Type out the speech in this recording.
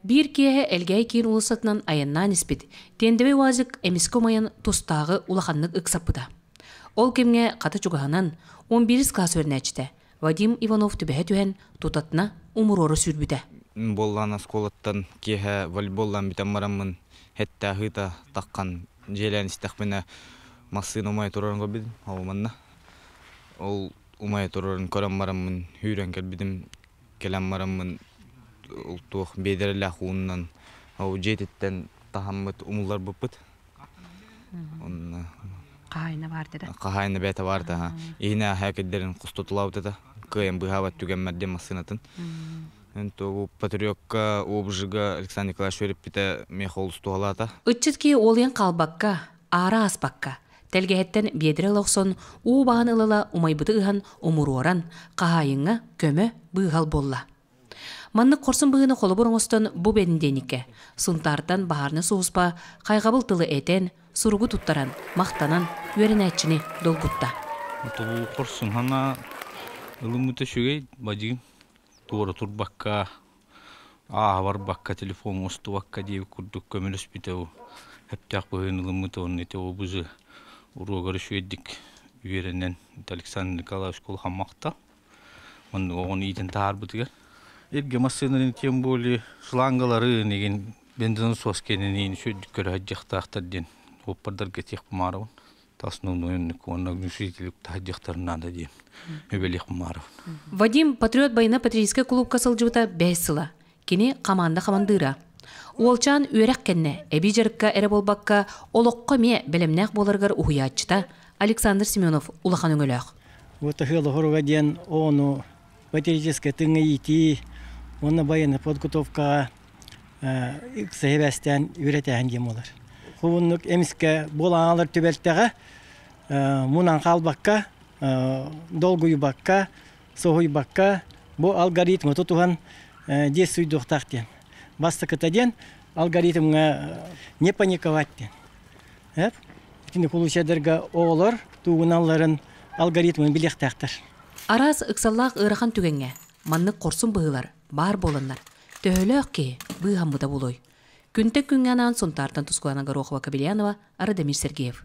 Биир киэһэ Элгээйи киин уулуссатынан айаннаан испит тиэндэбэй УАЗик эмискэ умайан тустааҕы улаханнык ыксаппыта. Ол кэмҥэ хата чугаһынан 11 кылаас үөрэнээччитэ Вадим Иванов түбэһэ түһэн тутатына умуруора сүүрбүтэ. Буоллаан оскуолаттан киэһэ волейболлаан бүтэн бараммын һэттэ аһыыта таххан дьиэлээн истэхпинэ массыына умайа турарын көрбүтүм ол манна ол умайа турарын көрөн бараммын сүүрэн кэлбитим кэлэн бараммын ол туох биэдэрэлээх ууннан ол дьиэтиттэн таһаммыт умулларбыппыт онно Хаһаайына баар да? Хаһаайына бэйэтэ баар да иһинэ аһаа кирдэрин хостотулаабыт кыайан быыһаабат түгэммэр диэн массыынатын Тугу патриотка обжига Александр Николаевич үөрэппитэ миэхэ олус туһалаата. Ыччат киһи уолуйан хаалбакка, аара ааспакка, тэлгэһэттэн биэдэрэ ыла охсон, уу баһан ыла-ыла умайбыты ыһан умуруоран, хаһаайыҥҥа көмө, быыһал буолла. Маннык хорсун быһыыны холобур оҥостон бу бэнидиэнньиккэ Сунтаартан баһаарынай сулууспа хайҕабыл тылы этэн, суругу туттаран, махтанан үөрэнээччини долгутта. Тобу хорсун хана ылыммыта үчүгэй бадьыым туора турбакка ааһа барбакка телефон устубакка диэбит курдук көмөлөспүтэ сөптөөх быһыыны ылыммыта уонна ити обузы уруогар үчүгэйдик үөрэнэн Александр Николаевич улахан махтал оннук оҕону иитэн таһаарбытыгар эргэ массыынаны тем более шлангалары игин бензонасос кэнниниин үчүгэйдик көрө сылдьыахтаахтар диэн суоппардарга этиэхпин баҕарабын основной оннук уонна огнетушитель таһырдьахтарын наада диэн үбэлиэх баҕарабын. Вадим Патриот военно-патриотическай кулуупка сылдьыбыта бэһис сыла. Кини хамаанда хамандыыра. Уолчаан үөрэх кэннэ эбии дьарыкка эрэ буолбакка, олоххо эмиэ бэлэмнээх буоларыгар уһуйааччыта Александр Семенов улахан өҥөлөөх. Вот ыһыал диэн ону патриотическай тыҥа иитии уонна военная подготовкаҕа сэһибэстээн үөрэтээһин диэн буолар. Хубуннук эмискэ буолан түбэлтэҕэ мунан хаалбакка, долгуйбакка, соһуйбакка бу алгоритмы тутуһан действуйдуохтаах диэн. Бастакыта диэн алгоритмҥа не паниковать диэн. Итини кулуучайдарга оҕолор туугуналларын алгоритмын билиэхтээхтэр. Араас ыксаллаах ыарахан түгэҥҥэ маннык хорсун быһыылар баар буоланнар, төһөлөөх киһи быыһаммыта буолуой? Күнтэн күҥҥэ анаан Сунтаартан Тускулана Горохова-Кобельянова, Радомир Сергеев.